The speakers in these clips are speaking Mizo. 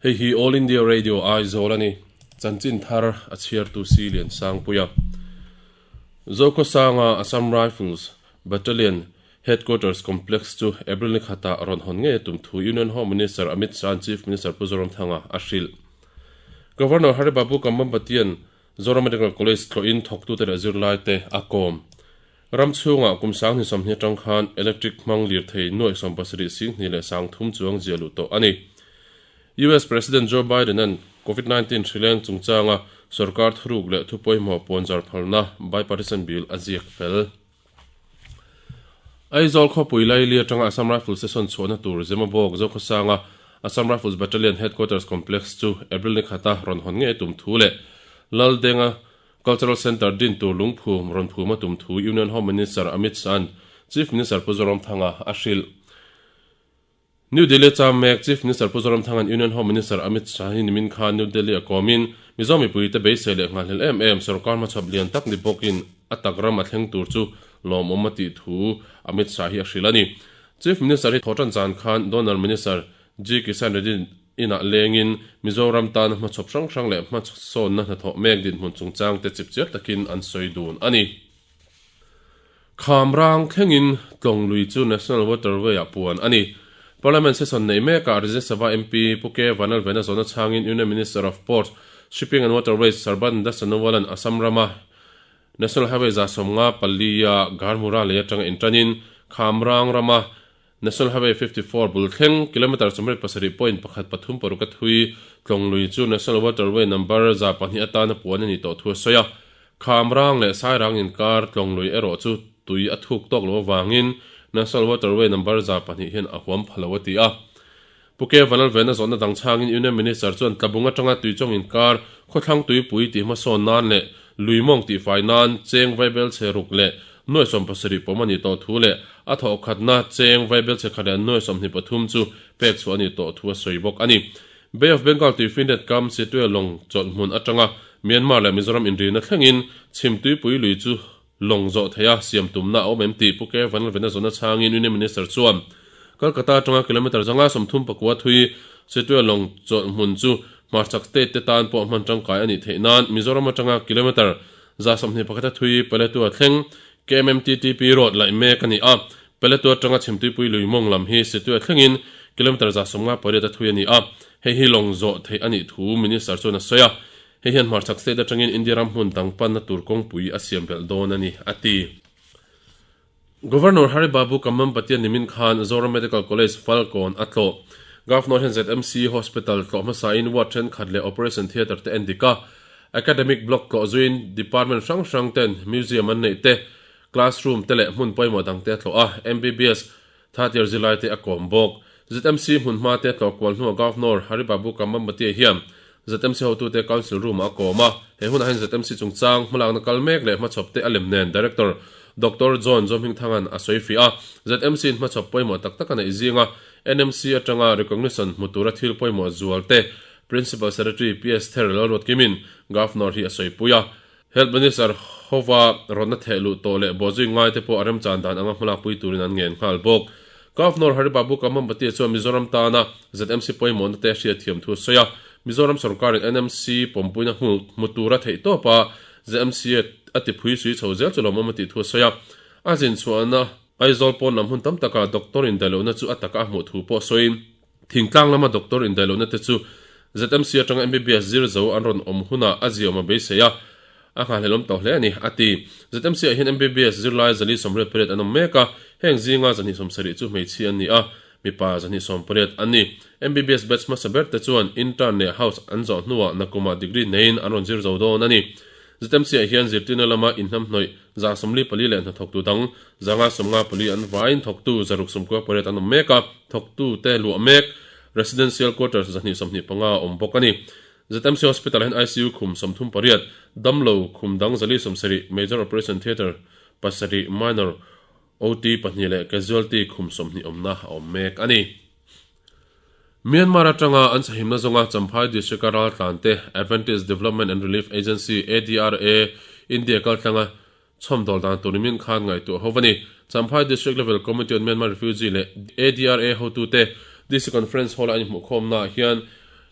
Hei hi All India Radio Aizawl a ni. Chanchin thar a chhiartu si Liansangpuia. Zokhawsanga Assam Rifles Battalion Headquarters Complex chu April ni khatah rawn hawn ngei a tum thu Union Home Minister Amit Shah-a'n Chief Minister Pu Zoramthanga a hrilh. Governor Hari Babu Kambhampatian Zoram Medical College tlawhin thawktute leh zirlaite a kawm. Ram chhungah kum 2020 atang khan electric hmang lirthei nuaih 70 singhnih leh 30 chuang ziah luh tawh a ni. US President Joe Biden-a'n Covid 19 hrileng chungchanga sorkar thuruk leh thu pawimawh puanzar phalna bipartisan bill a ziak fel. Aizawl khawpui Laili atanga Assam Rifles session chhuahna tur Zemabawk Zokhawsanga Assam Rifles Battalion Headquarters Complex chu April ni khata rawn hawn ngei a tum thu leh Laldenga Cultural Centre din tur lungphum rawn phum a tum thu Union Home Minister Amit Shah-a'n Chief Minister Pu Zoramthanga a hrilh. New Delhi cham mek Chief Minister Pu Zoramthanga'n Union Home Minister Amit Shah hi nimin khan New Delhi a kawmin Mizo mipuite beisei leh nghalhlel em em sorkar hmachhawp lian tak ni bawkin a tak ram a thleng tur chu lawmawm a tih thu Amit Shah hi a hrilh a ni. Chief Minister hi thawhtan zan khan Donor Minister G Kisan Reddy inah lengin Mizoram tana hmachhawp hrang hrang leh hmasawnna hnathawh mek dinhmun chungchang te chipchiar takin an sawi dun a ni. Khamrang thlengin Tlawng lui chu National Waterway ah puan a ni. Parliament session neih mekah Rajya Sabha MP Pu K Vanlalvena zawhna chhangin Union Minister of Ports, Shipping and Waterways Sarbananda Sonowal-a'n Assam rama National Highway 54 a Garmura lei atanga intanin Khamrang rama National Highway 54 bul thleng kilometre 77 point pakhat pathum paruk a thui Tlawng lui chu National Waterway number 2 atana puan a ni tawh thu a sawi a. Khamrang leh Sairang inkar Tlawng lui erawh chu tui a thuk tawk lo avangin National Waterway number 2 hian a huam pha lo a ti a. Pu Ke Vanlalvena zawhna dang chhangin Union Minister chuan Tlabung atanga Tuichawng inkar khawthlang tuipui tih hmasawn nan leh lui mawng tihfai nan cheng vaibel chhe ruk leh nuai 70 pawm a nih tawh thu leh a thawhkhatna cheng vaibel chhe khat leh nuai 23 chu pek chhuah a nih tawh thu a sawi bawk a ni. Bay of Bengal tuifinriat kam Sittwe lawng chawlh hmun atanga Myanmar leh Mizoram inrina thlengin chhim tuipui lui chu lawng zawh theia siam tumna a awm em tih Pu Ke Vanlalvena zawhna chhangin Union Minister chuan Kolkata atanga kilometre 134 thui Sittwe lawng chawlh hmun chu hmarchhak state te tan pawh hman tangkai a nih theih nan Mizoram atanga kilometre 21 a thui Paletwa thleng KMMTTP road laih mek a ni a, Paletwa atanga Chhimtuipui lui mawng lam hi Sittwe thlengin kilometre 58 a thui a ni a, hei hi lawng zawh theih a nih thu Minister chuan a sawi a. Hei hian hmarchhak state atangin India ram hmun dang panna tur kawngpui a siam belh dawn a ni, a ti. Governor Hari Babu Kambhampati nimin khan Zoram Medical College Falkawn a tlawh. Governor hian ZMC Hospital tlawh hmasain ward thenkhat leh operation theatre te en dik a. Academic block tlawh zuiin department hrang hrang ten museum an neih te, classroom te leh hmun pawimawh dang te a tlawh a. MBBS third year zirlai te a kawm bawk. ZMC hmunhma te tlawh kual hnuah Governor Hari Babu Kambhampati hian ZMC hotute Council Room ah a kawm a. He hunah hian ZMC chungchang hmalakna kal mek leh hmachhawp te a lem nen Director Doctor John Zawmhingthanga'n a sawi fiah a. ZMC in hmachhawp pawimawh tak tak a neih zinga NMC atanga recognition hmu tura thil pawimawh zual te Principal Secretary PS Ther Lalruatkimin Governor hi a sawipui a. Health Minister hova rawtna theh luh tawh leh bawhzui ngai te pawh a remchan dan anga hmalakpui turin an ngen nghal bawk. Governor Hari Babu Kambhampati chuan Mizoram tana ZMC pawimawhna te hriatthiam thu a sawi a, Mizoram sorkarin NMC pawmpuina hmu tura theih tawpa ZMC a tiphui sui chho zel chu lawmawm a tih thu a sawi a. A zin chhuahna Aizawl pawn lam hun tam takah doctor indaihlohna chu a taka a hmuh thu pawh sawiin, Thingtlang lama doctor indaihlohna te chu ZMC atanga MBBS zir zo an rawn awm hunah a ziaawm a beisei a, a nghahhlelawm tawh hle a ni, a ti. ZMC ah hian MBBS zirlai 480 an awm mek a, heng zinga 270 chu hmeichhia an ni a, mipa 180 an ni. MBBS batch hmasa ber te chuan intern leh house an zawh hnuah nakumah degree neiin an rawn zir zo dawn a ni. ZMC ah hian zirtirna lama inhnamhnawih 44 leh hnathawktu dang 554 an vaiin thawktu 698 an awm mek a, thawktute luah mek Residential Quarters 225 a awm bawk a ni. ZMC Hospital ah hian ICU khum 38, damlo khum dang 170, Major Operation Theatre pasarih, Minor OT pahnih leh Casualty khum 20 awmna a awm mek a ni. Myanmar atanga an sahimna zawnga Champhai District-a raltlante Adventist Development and Relief Agency, ADRA, India kaltlanga chhawmdawl dan tur nimin khan ngaihtuah ho a ni. Champhai District Level Committee on Myanmar Refugee leh ADRA hotute DC Conference Hall-a an inhmuhkhawmnaah hian.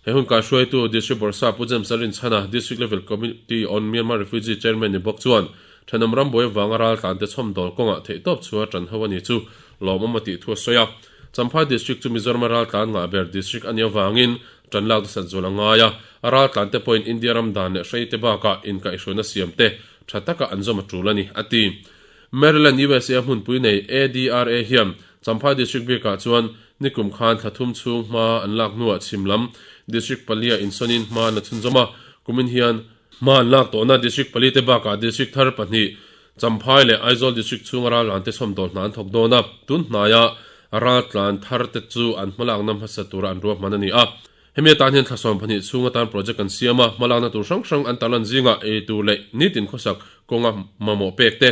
He hun kaihruaitu District Bawrhsap Pu James Lalrinchhana, District Level Committee on Myanmar Refugee Chairman ni bawk chuan thenawm rambuai avanga raltlante chhawmdawl kawngah theihtawp chhua tan ho a ni chu lawmawm a tih thu a sawi a. Champhai District chu Mizorama raltlan ngah ber District a nih avangin tan lak nasat zual a ngai a, a raltlante pawhin India ram dan leh hreite bakah inkaihhruaina siamte tha taka an zawm a tul a ni, a ti. Maryland, USA a hmunpui nei ADRA hian Champhai District bikah chuan nikum khan thla thum chhung hma an lak hnuah chhim lam District palia insawnin hma an la chhunzawm a, kumin hian hma an lak tawhna District palite bakah District thar pahnih Champhai leh Aizawl District chhunga raltlante chhawmdawl hna an thawk dawn a, tun hnaia raltlan tharte chu an hmalakna hmasa tura an ruahman a ni a. Hemi atan hian thla 12 chhung atan project an siam a, hmalakna tur hrang hrang an tarlan zingah ei tur leh nitin khawsak kawnga mamawh pek te,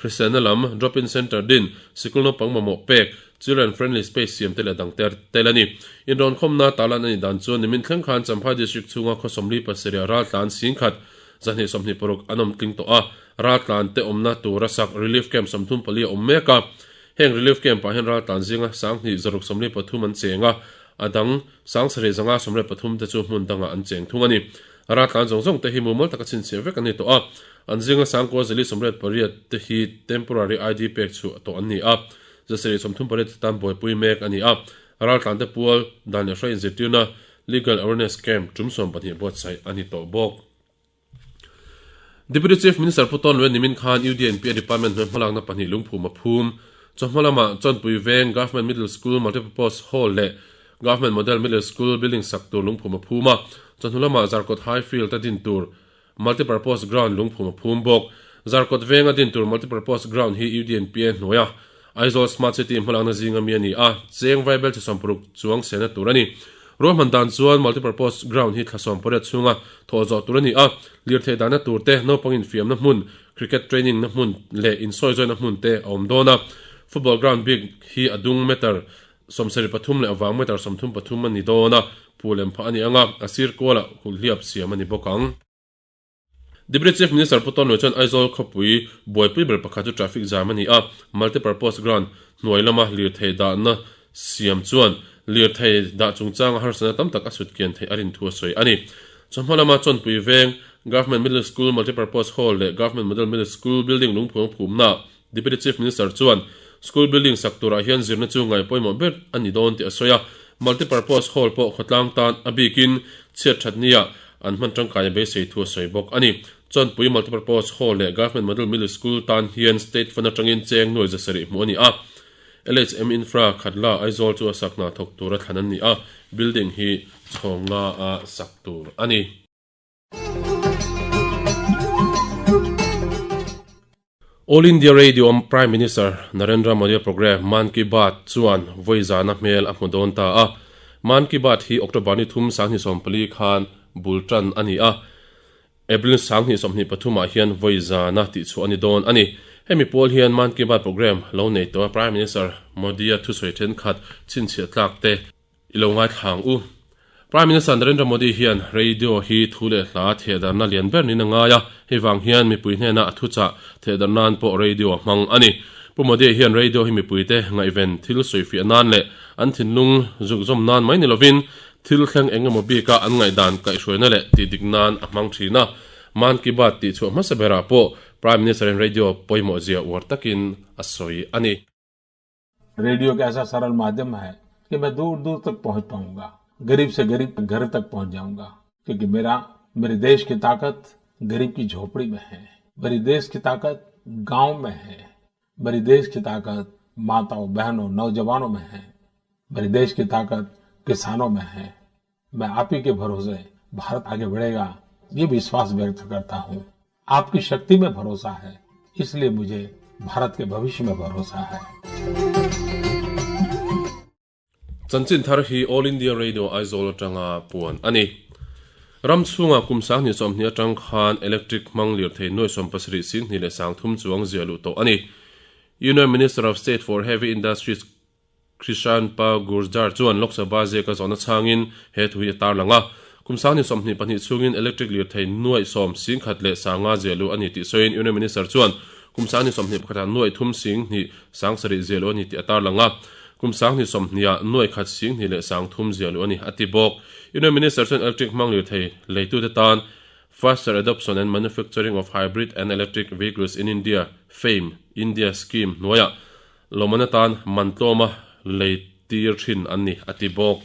hriselna lam, drop-in centre din, sikul naupang mamawh pek, children friendly space siam te leh dang te tel a ni. Inrawnkhawmna tarlan a nih dan chuan nimin thleng khan Champhai District chhunga khaw 47 ah raltlan 10,000 226 an awm tling tawh a, raltlan te awmna tura sak relief camp 34 a awm mek a. Heng relief camp ah hian raltlan zinga 2673 an cheng a, a dang 7 113 te chu hmun dangah an cheng thung a ni. Raltlan zawng zawng te hi mumal taka chhinchhiah vek an ni tawh a, an zinga 9,088 te hi temporary ID pek chhuah tawh an ni a, 738 te tan buaipui mek a ni a. Raltlan te pual dan leh hruai inzirtirna Legal Awareness Camp tum 12 buatsaih a ni tawh bawk. Deputy Chief Minister Pu Tawn Luen nimin khan UDNPA Department hnuai hmalakna pahnih lungphum a phum. Chawhma lamah Chawnpui Veng Government Middle School Multipurpose Hall leh Government Model Middle School building sak tur lungphum a phum a. Chawhnu lamah Zarkawt High Field a din tur Multipurpose Ground lungphum a phum bawk. Zarkawt Veng a din tur Multipurpose Ground hi UDNPA hnuaia Aizawl Smart City hmalakna zinga mi a ni a, cheng vaibel chi 60 chuang sehna tur a ni. Ruahman dan chuan multipurpose ground hi thla 18 chhunga thawh zawh tur a ni a, lirthei dahna tur te, naupang infiamna hmun, cricket training na hmun leh insawizawina hmun te a awm dawn a. Football ground bik hi a dung meter 73 leh a vang meter 33 a ni dawn a, phul em phah a ni ang a, a sir kualah hulhliap siam a ni bawk ang. Deputy Chief Minister Pu Tawnluai chuan Aizawl khawpui buaipui ber pakhat chu traffic jam a ni a, multipurpose ground hnuai lama lirthei dahna siam chuan lirthei dah chungchanga harsatna tam tak a sut kian theih a rin thu a sawi a ni. Chawhma lama Chawnpui Veng Government Middle School Multipurpose Hall leh Government Model Middle School building lungphuang phumnaah Deputy Chief Minister chuan school building sak turah hian zirna chu ngaih pawimawh ber a ni dawn tih a sawi a, multipurpose hall pawh khawtlang tan a bikin chhiat that nia an hman tangkai a beisei thu a sawi bawk a ni. Chawnpui Multipurpose Hall leh Government Model Middle School tan hian State Fund atangin cheng nuai 700 hmuh a ni a, LHM Infra Khatla Aizawl chu a sak hna thawk tura thlan an ni a, building hi chhawng nga a sak tur a ni. All India Radio a Prime Minister Narendra Modi programme Mann Ki Baat chuan vawi zana hmel a hmu dawn ta a. Mann Ki Baat hi October ni thum 2014 khan bul tan a ni a, April 2023 ah hian vawi zana tihchhuah a ni dawn a ni. Hemi pawl hian Mann Ki Baat programme lo nei tawh a Prime Minister Modi-a thusawi thenkhat chhinchhiah tlak te I lo ngaithla ang u. Prime Minister Narendra Modi hian radio hi thu leh hla thehdarna lian ber niin a ngai a, hei vang hian mipui hnena a thuchah thehdar nan pawh radio a hmang a ni. Pu Modi hian radio hi mipuite ngaihven thil sawifiah nan leh an thinlung zukzawm nan mai ni lovin thil thleng eng emaw bika an ngaihdan kaihhruaina leh tihdik nan a hmang thin a. Mann Ki Baat tihchhuah hmasa berah pawh Prime Minister-in radio pawimawh zia uar takin a sawi a ni. Radio एक ऐसा सरल माध्यम है कि मैं दूर दूर तक पहुंच पाऊंगा, गरीब से गरीब घर तक पहुंच जाऊंगा, क्योंकि मेरा, मेरे देश की ताकत गरीब की झोपड़ी में है, मेरे देश की ताकत गांव में है, मेरे देश की ताकत माताओं, बहनों, नौजवानों में है, मेरे देश की ताकत किसानों में है। मैं आप ही के भरोसे भारत आगे बढ़ेगा, ये विश्वास व्यक्त करता हूं। आपकी शक्ति में भरोसा है, इसलिए मुझे भारत के भविष्य में भरोसा है। Chanchin thar hi All India Radio Aizawl atanga puan a ni. Ram chhungah kum 2020 atang khan electric hmang lirthei nuai 17 sing hnih leh 30 chuang ziah luh tawh a ni. Union Minister of State for Heavy Industries Krishan Pa Gurjar chuan Lok Sabha ziaka zawhna chhangin he thu hi a tarlang a. Kum 2022 chhungin electric lirthei nuaih 10 sing khat leh 5 ziah luh a ni tih sawiin Union Minister chuan kum 2021 ah nuaih thum sing hnih 7 ziah luh a ni tih a tarlang a. Kum 2020 ah 1,130 ziah luh a ni, a ti bawk. Union Minister chuan electric hmang lirthei leitute tan Faster Adoption and Manufacturing of Hybrid and Electric Vehicles in India, FAME, India scheme hnuaiah lawmman atan man tlawma lei tir thin an ni, a ti bawk.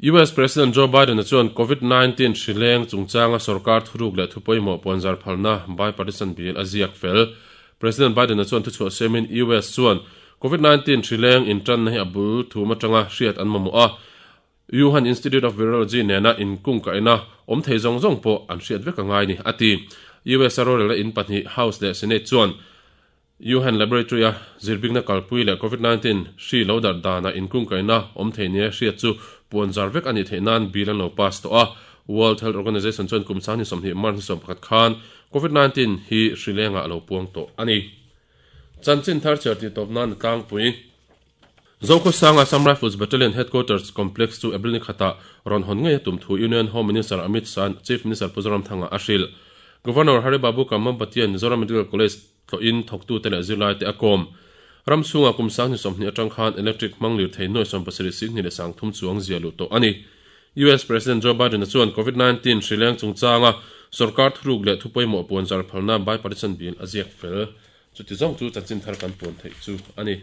US President Joe Biden-a chuan Covid 19 hri leng chungchanga sorkar thuruk leh thu pawimawh puanzar phalna bipartisan bill a ziak fel. President Biden-a chuan thuchhuah siamin US chuan Covid 19 hri leng intanna hi a bul thum atanga hriat an mamawh a, Wuhan Institute of Virology nena inkungkaihna awm thei zawng zawng pawh an hriat vek a ngai ni, a ti. US a rorelna in pahnih House leh Senate chuan Wuhan Laboratory-a zirbikna kalpui leh Covid 19 hri lo darh dana inkungkaihna awm thei nia hriat chu puanzar vek a nih theih nan bill an lo pass tawh a. World Health Organization chuan kum 2020 March ni 11 khan Covid 19 hi hri lengah a lo puang tawh a ni. Chanchin thar chhiar tih tawp nan a tlangpui. Zokhawsanga Assam Rifles Battalion Headquarters Complex chu April ni khatah rawn hawn ngei a tum thu Union Home Minister Amit Shah Chief Minister Pu Zoramthanga a hrilh. Governor Hari Babu Kambhampatian Mizoram Medical College tlawhin thawktute leh zirlaite a kawm. Ram chhungah kum 2020 atang khan electric hmang lirthei nuai 70 sing hnih leh 30 chuang zia luh tawh a ni. US President Joe Biden-a chuan Covid 19 hri leng chungchanga sorkar thuruk leh thu pawimawh puanzar phalna bipartisan bill a ziak fel. Chuti zawng chu chanchin thar kan puan theih chu a ni.